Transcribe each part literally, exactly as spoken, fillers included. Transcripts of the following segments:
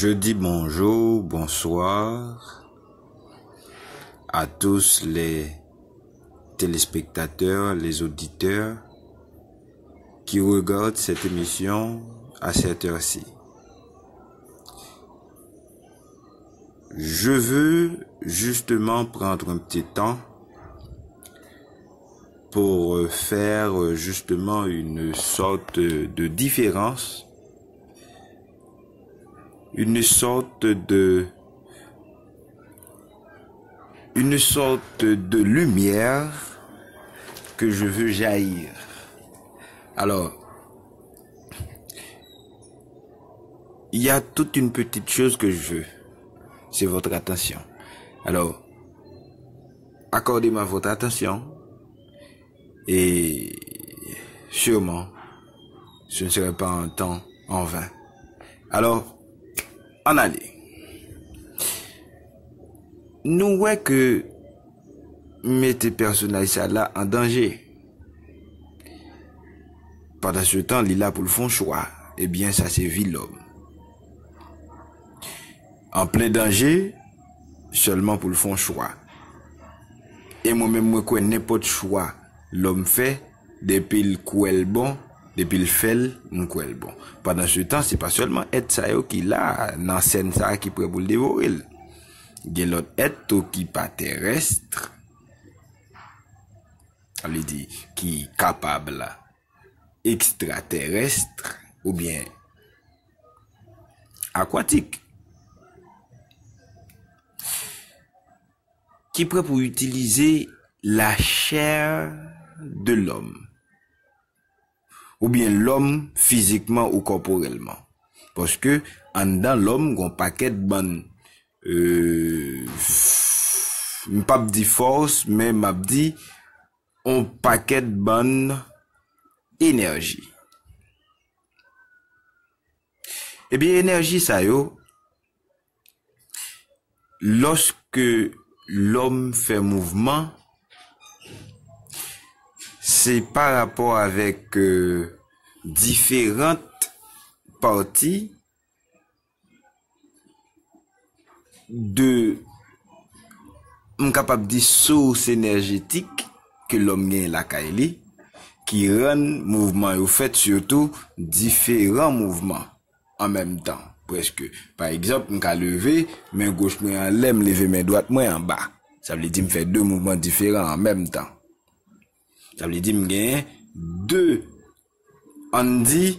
Je dis bonjour, bonsoir à tous les téléspectateurs, les auditeurs qui regardent cette émission à cette heure-ci. Je veux justement prendre un petit temps pour faire justement une sorte de différence, une sorte de, une sorte de lumière que je veux jaillir. Alors, il y a toute une petite chose que je veux. C'est votre attention. Alors, accordez-moi votre attention et sûrement, ce ne serait pas un temps en vain. Alors, ann ale. Nou wè ke mete pèsonaj sa la an danje. Pandan se tan, li la pou l fè yon chwa. Ebyen, sa se vi lòm. An plen danje, sèlman pou l fè yon chwa. E mwen menm, mwen kwè nenpòt chwa lòm fè, depi l kwè l bon, depi l fè l, m kwè l bon. Pandan se tan, se pa sèlman èt sa yo ki la nan sèn sa a ki prè pou l devore l. Gen lòt èt tou ki pa terès, sa vle di ki kapab ekstraterès oubyen akwatik, ki prè pou itilize la chair de l'homme, oubyen lòm fizikman ou kòporèlman. Paske anndan lòm, gon pakèt bann, euh, m p ap di fòs, men m ap di on pakèt bann enèji. Ebyen, enèji sa yo, lòske lòm fè mouvman, se pa rapò avèk, euh, diferan pati de, m kapab di, sous enèjetik ke lòm genyen lakay li, ki rann mouvman yo fèt, sitou diferan mouvman an menm tan, prèske. Pa egzanp, m ka leve men goch mwen anlè, m leve men dwat mwen anba. Sa vle di m fè de mouvman diferan an menm tan. Sa vle di m genyen de, ann di,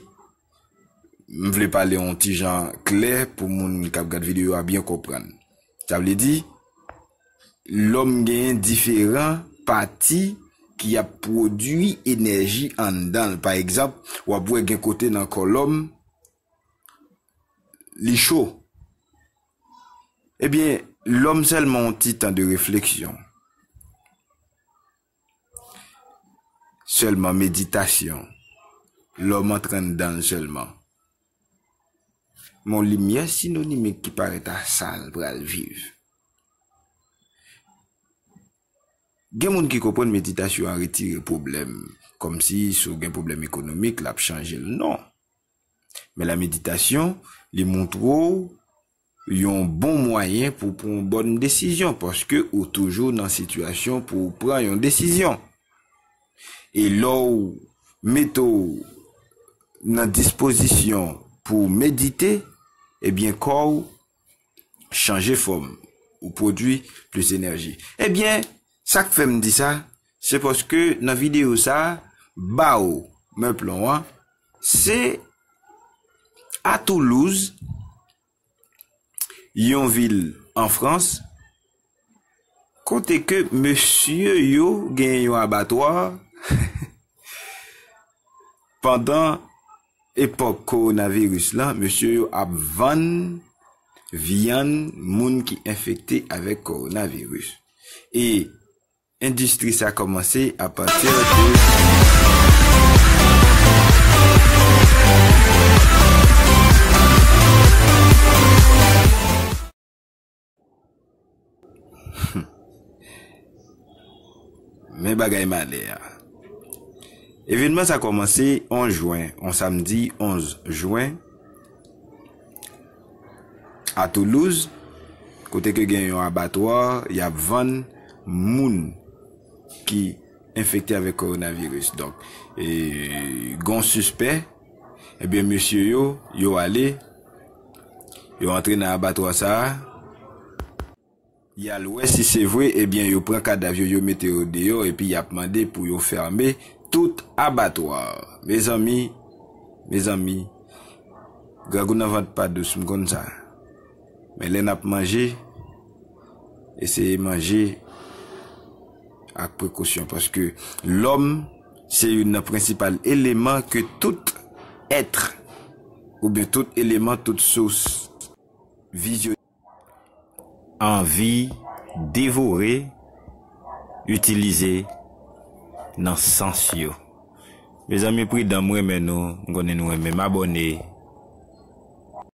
m vle pale yon ti jan klè pou moun k ap gad videyo a byen konprann. Sa vle di, lòm genyen diferan pati ki ap pwodui enèji anndan l. Pa egzanp, w ap wè gen kote nan kò lòm, li cho. Ebyen, lòm sèlman yon ti tan de refleksyon. Sèlman meditasyon. Lòm antre anndan l sèlman. Men yon limyè sinonimik ki parèt a sa l pral viv. Gen moun ki konprann meditasyon an retire pwoblèm, kòmsi si w gen pwoblèm ekonomik, l ap chanje l. Non. Men la meditasyon, li montre w yon bon mwayen pou w pran yon bòn desizyon, paske ou toujou nan sitiyasyon pou w pran yon desizyon. E lè w mete w nan dispozisyon pou w medite, ebyen, kò w chanje fòm, ou pwodui plis enèji. Ebyen, sa k fè m di sa, se paske nan videyo sa a, Bao Meplon an, se a Toulouz, yon vil an Frans, kote ke mesye yo gen yon abatwa pandan epòk kowonaviris lan, mesye yo ap vann vyann moun ki enfekte avèk kowonaviris. E endistri sa kòmanse apati de Men bagay malè a. Evènman sa kòmanse onz jen, on samdi onz jen. a Toulouse, kote ke gen yon abatwa, y ap vann moun ki enfekte avèk kowonaviris. Donk, e, gon sispè, ebyen, mesye yo, yo ale, yo antre nan abatwa sa a, y al wè si se vre, ebyen, yo pran kadav yo, yo mete yo deyò, epi y ap mande pou yo fèmen tout abatwa. Mezanmi, mezanmi, grangou nan vant pa dous, m konn sa. Men lè n ap manje, eseye manje ak prekosyon, paske lòm se youn nan prensipal eleman ke tout èt, oubyen tout eleman, tout sous vizyon anvi devore, itilize nan sans yo. Mezanmi, pridan, m renmen nou, m konnen nou renmen m, abòne,